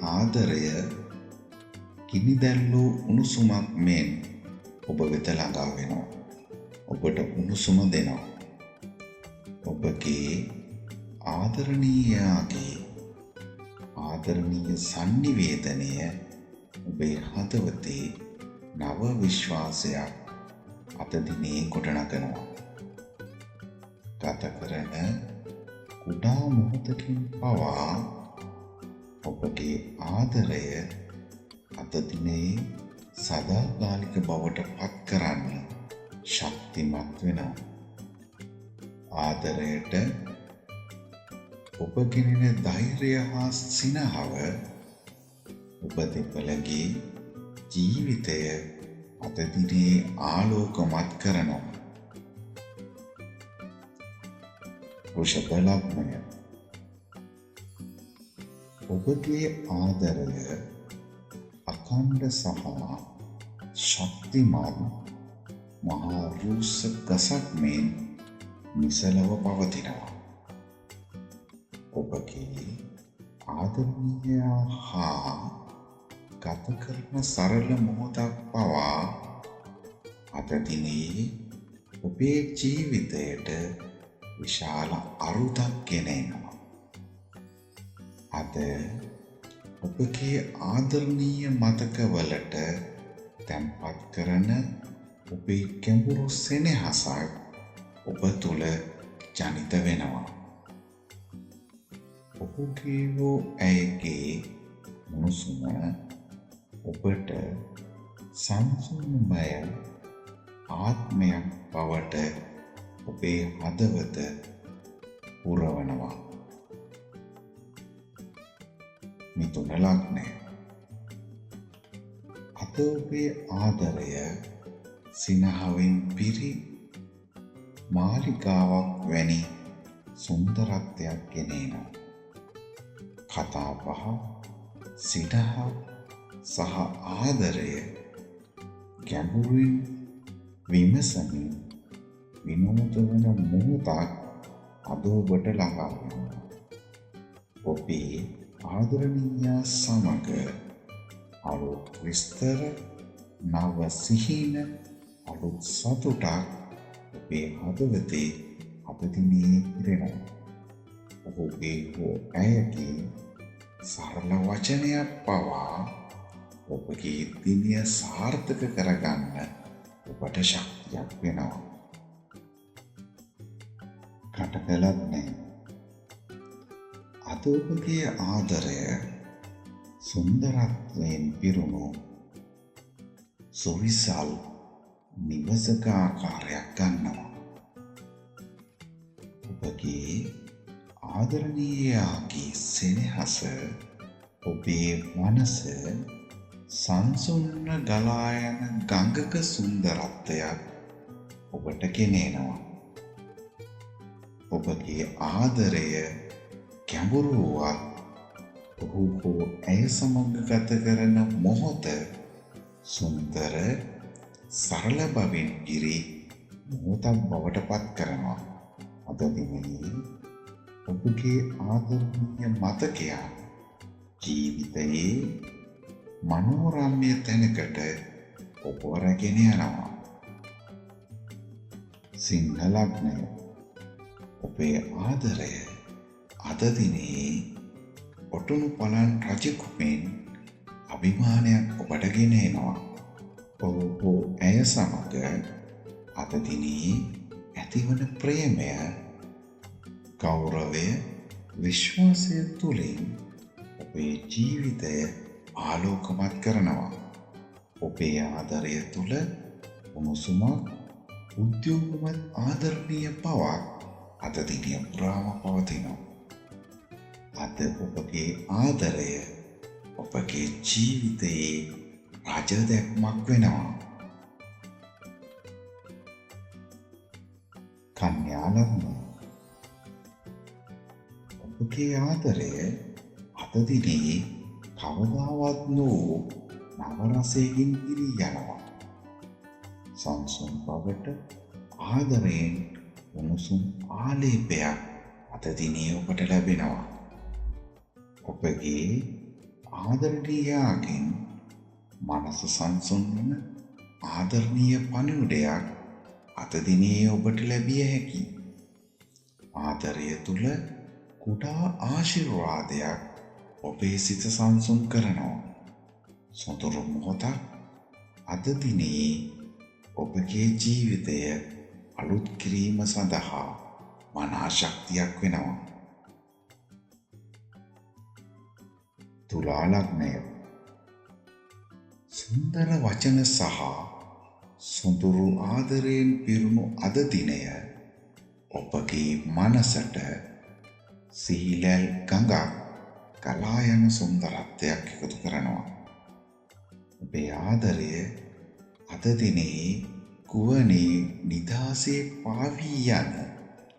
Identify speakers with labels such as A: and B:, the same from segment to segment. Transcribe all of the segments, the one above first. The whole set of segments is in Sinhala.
A: ආදරය ගිනිදැල්ලූ උණුසුමක් මෙන් ඔබ වෙත ළඟා වෙනවා. ඔබට උණුසුම දෙනවා. ඔබගේ ආදරණීයයාගේ ආදරණීය සන්නිවේදනය ඔබේ හදවතේ නව විශ්වාසයක් අද දිනේ ගොඩනගනවා. ගත කරන කුඩා මොහොතකින් පවා ඔබගේ ආදරය අද දිනේ සදාකාලික බවට පත් කරන්න ශක්තිමත් වෙනවා. ආදරයට ඔබ ගෙනෙන ධෛර්යය හා සිනහව ඔබ දෙපළගේ ජීවිතය අද දිනේ ආලෝකමත් කරනවා. වෘෂභ ලග්නය. ඔබගේ ආදරය අඛණ්ඩ සහ ශක්තිමත් මහා රූස්ස ගසක් මෙන් නිසලව පවතිනවා. ඔබගේ ආදරණීයයා හා ගත කරන සරල මොහොතක් පවා අද දිනේ ඔබේ ජීවිතයට විශාල අරුතක් ගෙන එනවා. අද ඔබගේ ආදරණීය මතකවලට තැන්පත් කරන ඔබේ ගැඹුරු සෙනෙහසක් ඔබ තුළ ජනිත වෙනවා. ඔහුගේ හෝ ඇයගේ උණුසුම ඔබට සංසුන්මය ආත්මයක් බවට ඔබේ හදවත පුරවනවා. මිථුන ලග්නය. අද ඔබේ ආදරය සිනහවෙන් පිරි මාලිගාවක් වැනි සුන්දරත්වයක් ගෙන එනවා. කතාබහ, සිනහ සහ ආදරය ගැඹුරින් විමසමින් විනෝද වන මොහොතක් අද ඔබට ළඟා වෙනවා. ඔබේ ආදරණීයා සමග අලුත් විස්තර, නව සිහින, අලුත් සතුටක් ඔබේ හදවතේ අද දිනේ ඉරෙනවා. ඔහුගේ හෝ ඇයගේ සරල වචනයක් පවා ඔබගේ දිනය සාර්ථක කරගන්න ඔබට ශක්තියක් වෙනවා. කටක ලග්නය. අද ඔබගේ ආදරය සුන්දරත්වයෙන් පිරුණු සුවිසල් නිවසක ආකාරයක් ගන්නවා. ඔබගේ ආදරණීයයාගේ සෙනෙහස ඔබේ මනස සංසුන්ව ගලා යන ගඟක සුන්දරත්වයක් ඔබට ගෙන එනවා. ඔබගේ ආදරය ගැඹුරු වුවත් ඔහු හෝ ඇය සමග ගත කරන මොහොත සුන්දර සරල බවින් පිරි මොහොතක් බවට පත් කරනවා. අද දිනේ ඔබගේ ආදරණීය මතකයක් ජීවිතයේ මනෝරම්‍ය තැනකට ඔබව රැගෙන යනවා. සිංහ ලග්නය. ඔබේ ආදරය අද දිනේ ඔටුනු පලන් රජෙකු මෙන් අභිමානයක් ඔබට ගෙන එනවා. ඔහු හෝ ඇය සමග අද දිනේ ඇතිවන ප්‍රේමය, ගෞරවය, විශ්වාසය තුළින් ඔබේ ජීවිතය ආලෝකමත් කරනවා. ඔබේ ආදරය තුළ උණුසුමක්, උද්‍යෝගමත් ආදරණීය බවක් අද දිනය පුරාම පවතිනවා. අද ඔබගේ ආදරය ඔබගේ ජීවිතයේ රජ දැක්මක් වෙනවා. කන්‍යා ලග්නය. ඔබගේ ආදරය අද දිනේ කවදාවත් නොවූ නව රසයකින් පිරී යනවා. සංසුන් බවට ආදරයෙන් උණුසුම් ආලේපයක් අද දිනේ ඔබට ලැබෙනවා. ඔබගේ ආදරණීයාගෙන් මනස සංසුන් වන ආදරණීය පණිවුඩයක් අද දිනේ ඔබට ලැබිය හැකි. ආදරය තුළ කුඩා ආශිර්වාදයක් ඔබේ සිත සංසුන් කරනවා. සොඳුරු මොහොතක් අද දිනේ ඔබගේ ජීවිතය අලුත් කිරීම සඳහා මනා ශක්තියක් වෙනවා. තුලා ලග්නය සුන්දර වචන සහ සොඳුරු ආදරයෙන් පිරුණු අද දිනය ඔබගේ මනසට සිහිලැල් ගඟක් ගලා යන සුන්දරත්වයක් එකතු කරනවා. ඔබේ ආදරය අද දිනේ ගුවනේ නිදහසේ පාවී යන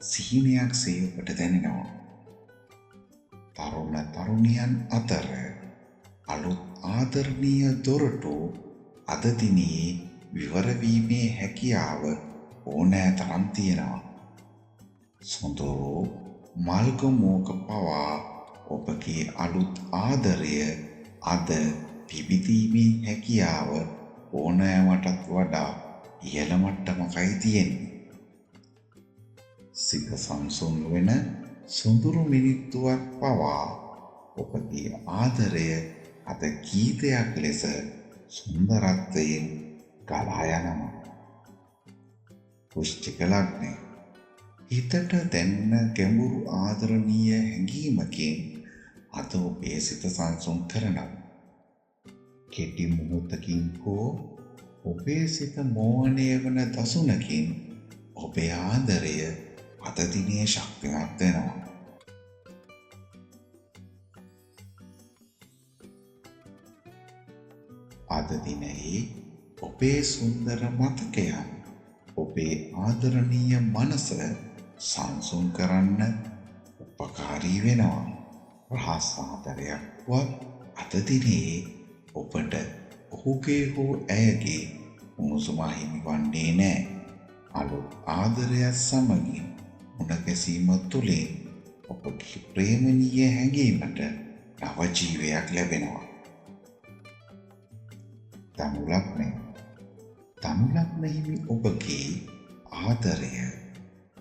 A: සිහිනයක් සේ ඔබට දැනෙනවා. තරුණ තරුණියන් අතර අලුත් ආදරණීය දොරටු අද දිනේ විවර වීමේ හැකියාව ඕනෑ තරම් තියෙනවා. සොඳුරු මල්ගමෝක පවා ඔබගේ අලුත් ආදරය අද පිබිදීමේ හැකියාව ඕනෑමටත් වඩා ඉහළ මට්ටමකයි තියෙන්නේ. සිත සංසුන් වෙන සොඳුරු මිනිත්තුවක් පවා ඔබගේ ආදරය අද ගීතයක් ලෙස සුන්දරත්වයෙන් ගලා යනවා. වෘශ්චික ලග්නය හිතට දැනෙන ගැඹුරු ආදරණීය හැඟීමකින් අද ඔබේ සිත සංසුන් කරනවා. කෙටි මොහොතකින් හෝ ඔබේ සිත මෝහනය වන දසුනකින් ඔබේ ආදරය අද දිනේ ශක්තිමත් වෙනවා. අද දිනයේ ඔබේ සුන්දර මතකයන් ඔබේ ආදරණීය මනස සංසුන් කරන්න උපකාරී වෙනවා. රහස් ආදරයක් වත් අද දිනේ ඔබට ඔහුගේ හෝ ඇයගේ උණුසුම හිමි වන්නේ නෑ. අලුත් ආදරයක් සමගින් මුණ ගැසීම තුළින් ඔබගේ ප්‍රේමණීය හැඟීමට නව ජීවයක් ලැබෙනවා. ධනු ලග්නය ධනු ලග්න හිමි ඔබගේ ආදරය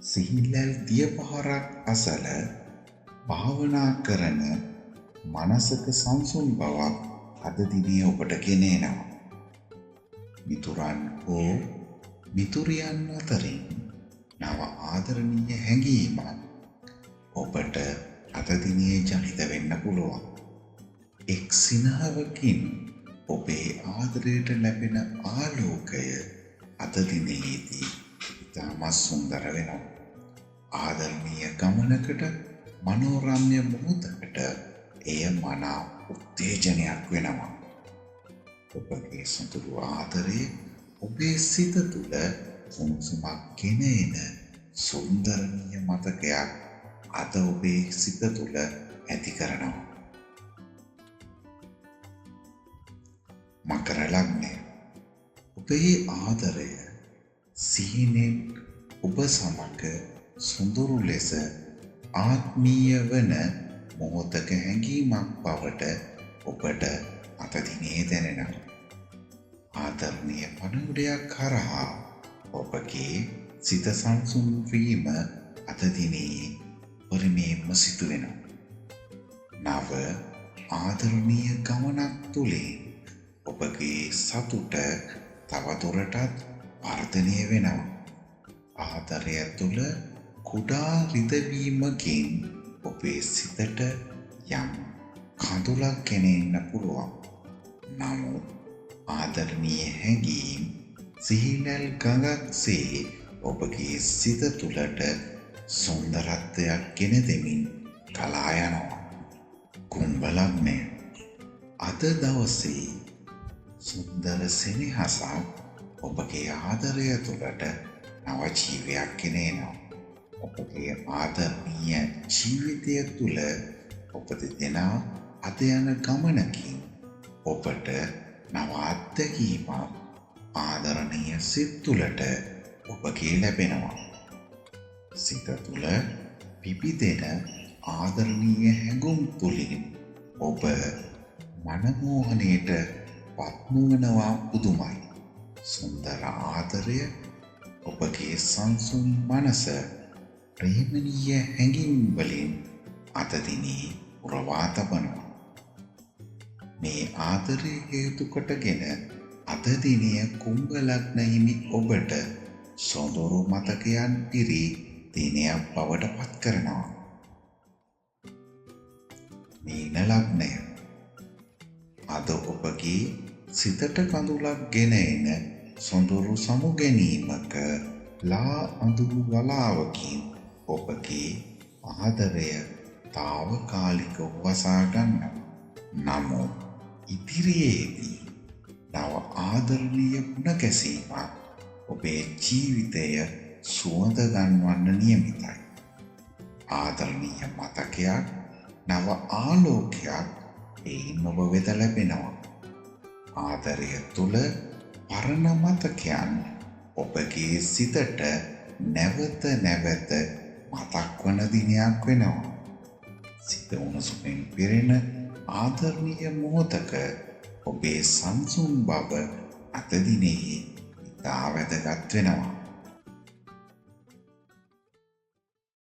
A: සිහිලැල් දිය පහරක් අසල භාවනා කරන මනසක සංසුන් බවක් අද දිනේ ඔබට ගෙන එනවා. මිතුරන් හෝ මිතුරියන් අතරින් නව ආදරණීය හැඟීමක් ඔබට අද දිනේ ජනිත වෙන්න පුළුවන්. එක් සිනහවකින් ඔබේ ආදරයට ලැබෙන ආලෝකය අද දිනේදී ඉතාමත් සුන්දර වෙනවා. ආදරණීය ගමනකට මනෝරම්‍ය මොහොතකට එය මනා උත්තේජනයක් වෙනවා. ඔබගේ සොඳුරු ආදරය ඔබේ සිත තුළ උණුසුමක් ගෙන එන සුන්දරනීය මතකයක් අද ඔබේ සිත තුළ ඇති කරනවා. මකර ලග්නය ඔබේ ආදරය සිහිනෙන් ඔබ සමග සොඳුරු ලෙස ආත්මීය වන මොහොතක හැඟීමක් බවට ඔබට අද දිනේ දැනෙනවා. ආදරණීය පණිවුඩයක් හරහා ඔබගේ සිත සංසුන් වීම අද දිනේ පරිමේන්ම සිදු වෙනවා. නව ආදරණීය ගමනක් තුළින් ඔබගේ සතුට තවදුරටත් වර්ධනය වෙනවා. ආදරය තුළ කුඩා රිදවීමකින් ඔබේ සිතට යම් කඳුලක් ගෙන එන්න පුළුවන්. නමුත් ආදරණීය හැඟීම් සිහිලැල් ගඟක්සේ ඔබගේ සිත තුළට සුන්දරත්වයක් ගෙන දෙමින් ගලා යනවා. කුම්භ ලග්නය අද දවසේ සුන්දර සෙනෙහසක් ඔබගේ ආදරය තුළට නව ජීවයක් ගෙන එනවා. ඔබගේ ආදරණීය ජීවිතය තුළ ඔබ දෙදෙනා අද යන ගමනකින් ඔබට නව අත්දැකීමක් ආදරණීය සිත් තුළට ඔබගේ ලැබෙනවා. සිත තුළ පිබිදෙන ආදරණීය හැඟුම් තුළින් ඔබ මනමෝහනයට පත් නොවනවා පුදුමයි. සුන්දර ආදරය ඔබගේ සංසුන් මනස ප්‍රේමණීය හැඟීම් වලින් අද දිනේ පුරවා තබනවා. මේ ආදරය හේතු කොටගෙන අද දිනය කුම්භ ලග්න හිමි ඔබට සොඳුරු මතකයන් පිරි දිනයක් බවට පත් කරනවා. මීන ලග්නය අද ඔබගේ සිතට කඳුලක් ගෙන එන සොඳුරු සමු ගැනීමක ලා අඳුරු වලාවකින් ඔබගේ ආදරය තාවකාලිකව වසා ගන්නවා. නමුත් ඉදිරියේදී නව ආදරණීය මුණ ගැසීමක් ඔබේ ජීවිතය සුවඳ ගන්වන්න නියමිතයි. ආදරණීය මතකයක් නව ආලෝකයක් එයින් ඔබ වෙත ලැබෙනවා. ආදරය තුළ පරණ මතකයන් ඔබගේ සිතට නැවත නැවත මතක් වන දිනයක් වෙනවා. සිත උණුසුමින් පිරෙන ආදරණීය මොහොතක ඔබේ සංසුන් බව අද දිනෙහි ඉතා වැදගත් වෙනවා.